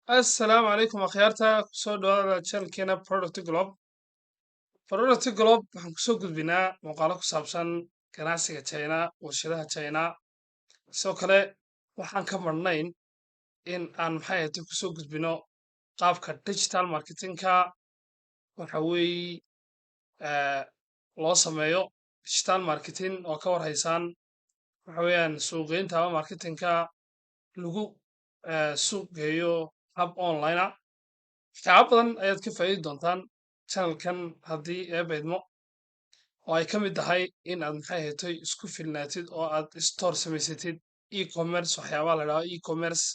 Assalaamu calaykum akhyaarta, kusoo dhawaada channelkeena Product Globe. Product Globe waxaan kusoo gudbinaa muuqaalo ku saabsan ganacsiga China, warshadaha China. Sidoo kale waxaan ka marnayn in aan, maxay ahayd, kusoo gudbino qaabka digital marketingka. Waxa weeye loo sameeyo digital marketing oo ka warhaysaan, waxa weeyaan suuqgeynta ama marketingka lagu suuq geeyo hab online ah. Waxyaabo badan ayaad ka faa'iidi doontaan channelkan haddii Eebbe idmo, oo ay ka mid tahay in aad, maxay ahayd, isku filnaatid oo aad store samaysatid, e-commerce, waxyaabaha la idhahdo e-commerce,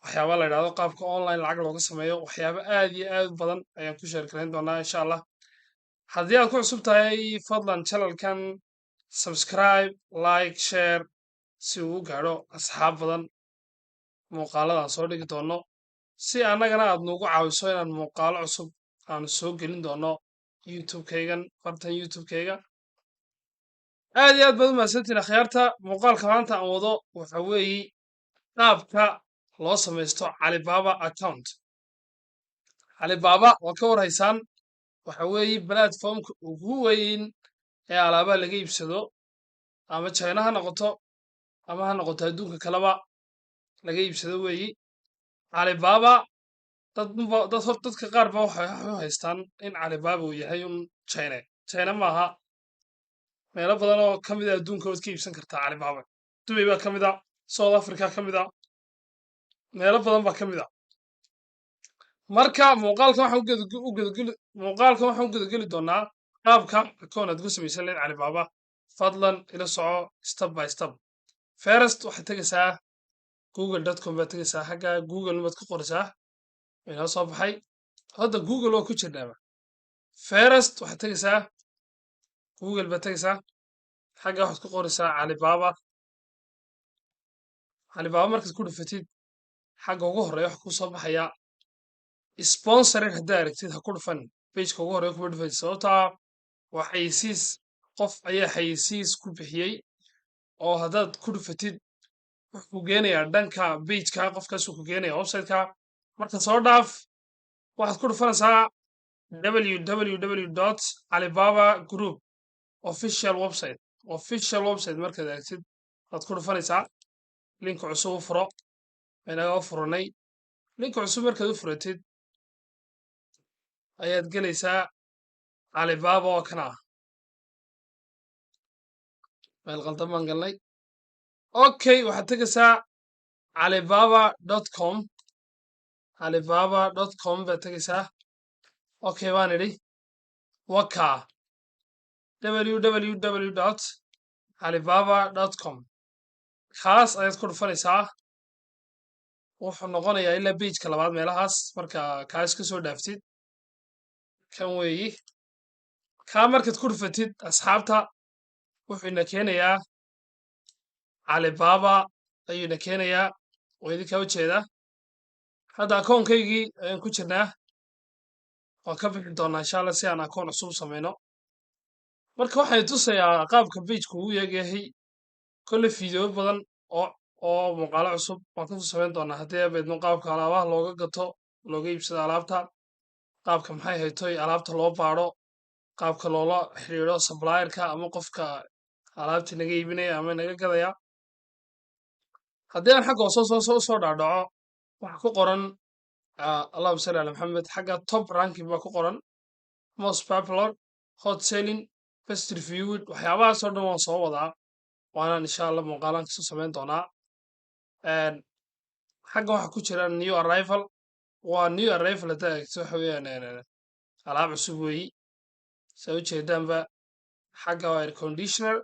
waxyaabaha la idhahdo qaabka online lacag looga sameeyo. Waxyaabo aad iyo aad u badan ayaan ku share garayn doonaa, insha Allah. Haddii aad ku cusub tahay, fadlan channelkan subscribe, like, share si uu u gaadho asxaab badan muuqaaladan soo dhigi doono, si annagana aad noogu caawiso inaan muuqaalo cusub aanu soo gelin doono YouTube-kaygan, bartan YouTube-kayga. Aad iyo aad baad u mahadsantiin, akhyaarta. Muuqaalka maanta aan wado waxa weeye qaabka loo samaysto Alibaba account. Alibaba waad ka warhaysaan, waxa weeye platformka ugu weyn ee alaabaha laga iibsado, ama China ha noqoto ama ha noqoto adduunka kaleba laga iibsado weeyi Alibaba. Dad dad hor dadka qaar ba waxay u haystaan in Alibaba uu yahay un China. China maaha, meelo badan oo ka mid a adduunka waad ka iibsan kartaa Alibaba. Dubay baa ka mid a, South Africa ka mid a, meelo badan baa ka mid a. Marka muuqaalkan waxaan u gudageli doonaa qaabka akoon aad ku samaysan lahayd Alibaba. Fadlan ila soco step by step. First, waxaad tegaysaa google.com baad tegaysaa. Xagga Google baad ku qoraysaa, inoo soo baxay hadda. Google waa ku jirnaaba. First waxaad tegaysaa Google baad tegaysaa. Xagga waxaad ku qoraysaa Alibaba. Alibaba markaad ku dhufatid, xagga ugu horreeya waxa kuu soo baxaya sponsoring. Haddaa aragtid, ha ku dhufan. Pageka ugu horreeya kuma dhufatid, sababtaa waa xayeysiis. Qof ayaa xayeysiis ku bixiyey oo haddaad ku dhufatid wuxuu ku geenayaa dhanka pageka qofkaasuu ku geenaya, websiteka. Marka soo dhaaf, waxaad ku dhufanaysaa www.alibaba group official website. Official website markaad aragtid waad ku dhufanaysaa. Linka cusub u furo, inaga furanay. Linka cusub markaad u furatid ayaad gelaysaa Alibaba. Oo kana ah, meel qaldan baan galnay. Okay, waxaad tegaysaa alibaba.com. alibaba.com baad tegaysaa. Okay baan idhi, waka www.alibaba.com kaas ayaad ku dhufanaysaa. Wuxuu noqonayaa ilaa pageka labaad meelahaas. Marka kaas ka soo dhaaftid, kan weeyi. Kaa markaad ku dhufatid, asxaabta, wuxuu ina keenayaa Alibaba ayuu ina keenayaa oo idinkaa ujeeda. Hadda akoonkaygii ayaan ku jirnaa, waan ka bixi doonaa, insha Allah, si aan akoon cusub samayno. Marka waxay tusayaa qaabka pageka ugu yeegyahay. Kolle video badan oo muuqaalo cusub waan kasoo samayn doonaa haddii Eebbe idmo, qaabka alaabaha looga gato, looga iibsado alaabta, qaabka, maxay haytoy, alaabta loo baadho, qaabka loola xiriiro supplierka ama qofka alaabta naga iibinaya ama naga gadaya. Haddii aan xagga hoose soo dhaadhaco, waxaa ku qoran, allahuma salli ala Maxamed, xagga top ranking baa ku qoran, most popular, hot selling, best reviewed. Waxyaabahaas oo dhan waan soo wadaa, waanaan, insha Allah, muuqaalaan kasoo samayn doonaa. Xagga waxaa ku jira new arrival. Waa new arrival haddaa eegto, waxa weeyaan alaab cusub weeyi. Saa ujeedaanba, xagga waa air conditioner,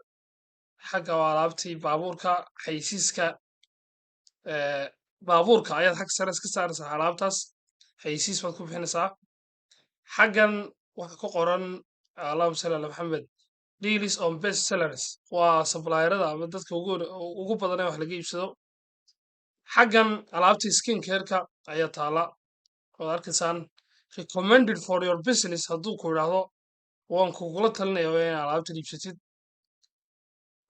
xagga waa alaabtii baabuurka, xaysiiska baabuurka ayaad xag sare iska saaraysaa. Alaabtaas xaysiis baad ku bixinaysaa. Xaggan waxaa ku qoran, allahuma salli ala Maxamed, deals on best sellers, waa supplierada ama dadka ugu badan ee wax laga iibsado. Xaggan alaabtii skin careka ayaa taala, waad arkaysaan. Recommended for your business hadduu ku idhaahdo, waan kugula talinaya waa in alaabtan iibsatid.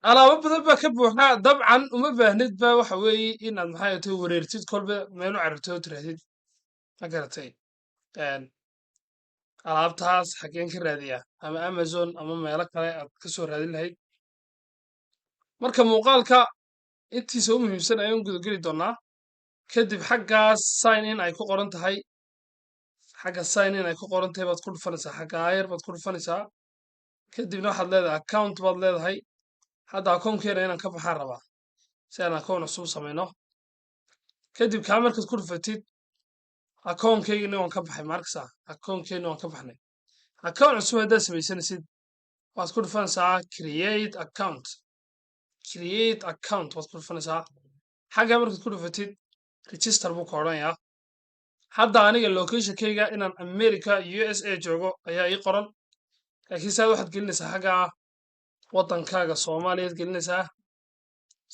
Alaabo badan baa ka buuxa. Dabcan uma baahnid ba, waxa weeye inaad, maxay tahay, wareertid, kolba meel u carartid oo tirahdid Ma garatay? Alaabtaas xageen ka raadiyaa? Ama Amazon ama meelo kale aad ka soo raadin lahayd. Marka muuqaalka intiisa u muhiimsan ayaan gudageli doonaa. Kadib xaggaas sign in ay ku qoran tahay, xagga sign in ay ku qoran tahay baad ku dhufanaysaa. Xagga ayar baad ku dhufanaysaa. Kadibna waxaad leedahay account baad leedahay. Hadda akoonkeena inaan ka baxaan rabaa si aan akoon cusub samayno. Kadib kaa markaad ku dhufatid, akoonkaygina waan ka baxay. Maarkasa akoonkeena waan ka baxnay. Akoon cusub haddaad samaysanaysid, waad ku dhufanaysaa create account. Create account waad ku dhufanaysaa. Xagga markaad ku dhufatid, register buu ka odhanayaa. Hadda aniga locationkayga inaan America USA joogo ayaa ii qoran, laakiin saad waxaad gelinaysaa xagga waddankaaga, Soomaaliyaad gelinaysaa.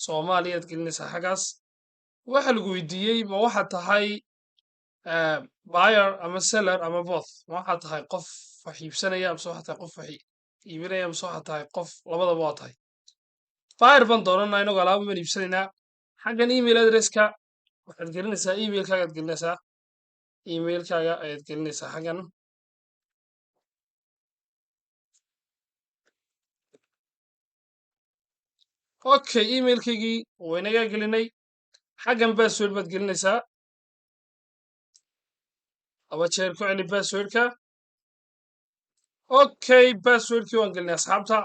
Soomaaliyaad gelinaysaa. Xaggaas waxa lagu weydiiyey, ma waxaad tahay buyer ama seller ama both? Ma waxaad tahay qof wax iibsanaya, mise waxaad tahay qof wax iibinaya, mise waxaad tahay qof labadaba waa tahay? Buyer baan doonanaa, inagoo alaaba baan iibsanaynaa. Xaggan email addresska waxaad gelinaysaa emailkaagaad gelinaysaa. Emailkaaga ayaad gelinaysaa xaggan. Okay, emailkaygii waynagaa gelinay. Xaggan password baad gelinaysaa. Laba jeer ku celi passwordka. Okay, passwordkii waan gelinay, asxaabta.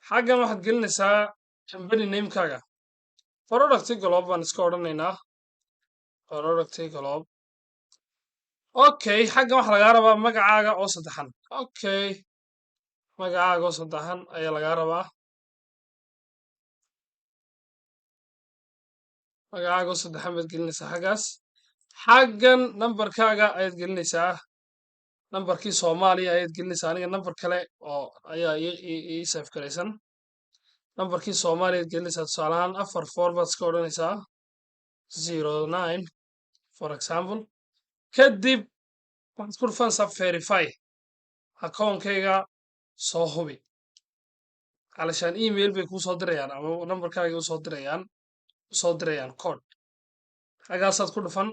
Xaggan waxaad gelinaysaa company namekaaga. Product Globe baan iska odhanaynaa, Product Globe. Okay, xaggan waxaa lagaa rabaa magacaaga oo saddexan. Okay, magacaaga oo saddexan ayaa lagaa rabaa. Magacaaga oo saddexan baad gelinaysaa xaggaas. Xaggan nambarkaaga ayaad gelinaysaa. Nambarkii Soomaaliya ayaad gelinaysaa. Aniga nambar kale oo ayaa ii save garaysan. Nambarkii Soomaaliya ayaad gelinaysaa. Tusaale ahaan 44 baad iska odhanaysaa, 09, for example. Kadib waxaad ku dhufanaysaa verify. Akoonkayga soo hubi. Calashaan email bay kuu soo dirayaan ama nambarkaaga usoo dirayaan code. Xaggaasaad ku dhufan.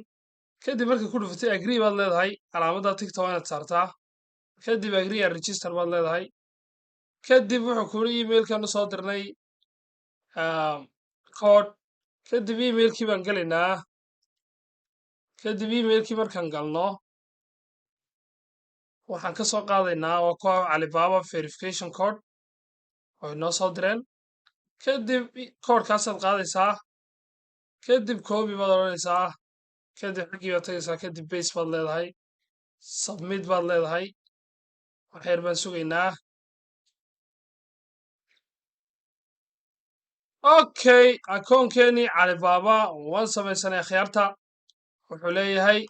Kadib markaad ku dhufatay, agree baad leedahay. Calaamadda tickta waa inaad saartaa. Kadib agree and register baad leedahay. Kadib wuxuu ku yidhi emailkan usoo dirnay code. Kadib emailkii baan gelaynaa. Kadib emailkii markaan galno, waxaan ka soo qaadaynaa waa kuwa Alibaba verification code oo inoo soo direen. Kadib codekaasaad qaadaysaa. Kadib copy baad odhanaysaa. Kadib xaggii baad tagaysaa. Kadib paste baad leedahay, submit baad leedahay. Wax yar baan sugaynaa. Okay, akoonkeenii Alibaba waan samaysanay, akhyaarta. Wuxuu leeyahay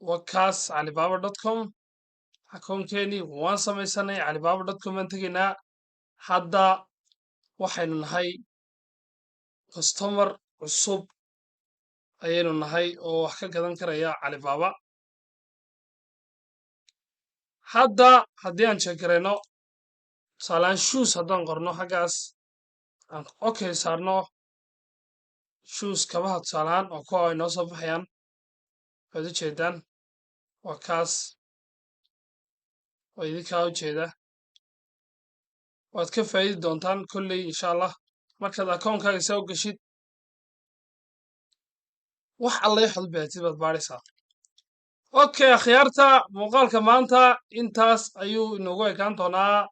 wakaas alibaba.com. Akoonkeenii waan samaysanay. alibaba.com baan tegaynaa. Hadda waxaynu nahay customer cusub ayaynu nahay oo wax ka gadan karaya Alibaba. Hadda haddii aan check garayno, tusaalaan shoes haddaan qorno, xaggaas aan okay saarno, shoes, kabaha tusaalahaan, oo kuwa ay noo soo baxayaan waad u jeedaan. Waa kaas oo idinkaa u jeeda. Waad ka faa'idi doontaan kolley, insha Allah. Markaad akoonkaaga saa u gashid, wax alla waxaad u baahatid baad baadhaysaa. Okay, akhyaarta, muuqaalka maanta intaas ayuu inoogu ekaan doonaa.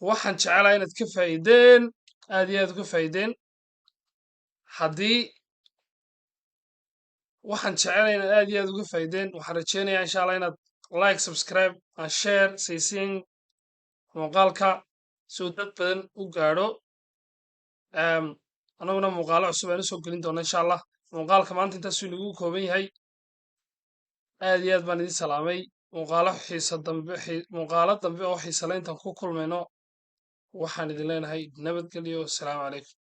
Waxaan jecelahay inaad ka faa'iideen, aad iyo aad uga faa'iideen. Haddii waxaan jecelahay inaad aad iyo aad uga faa'iideen, waxaan rajeynayaa, insha Allah, inaad like, subscribe and share saysiin muuqaalka si uu dad badan u gaadho. Annaguna muuqaalo cusub aan usoo gelin doona, insha Allah. Muuqaalka maanta intaasuu inagu kooban yahay. Aad iyo aad baan idin salaamay. Muuqaalo xiisa dambe, muuqaalo dambe oo xiisa leh intaan ku kulmayno, waxaan idin leenahay nabadgelyo. Asalaamu calaykum.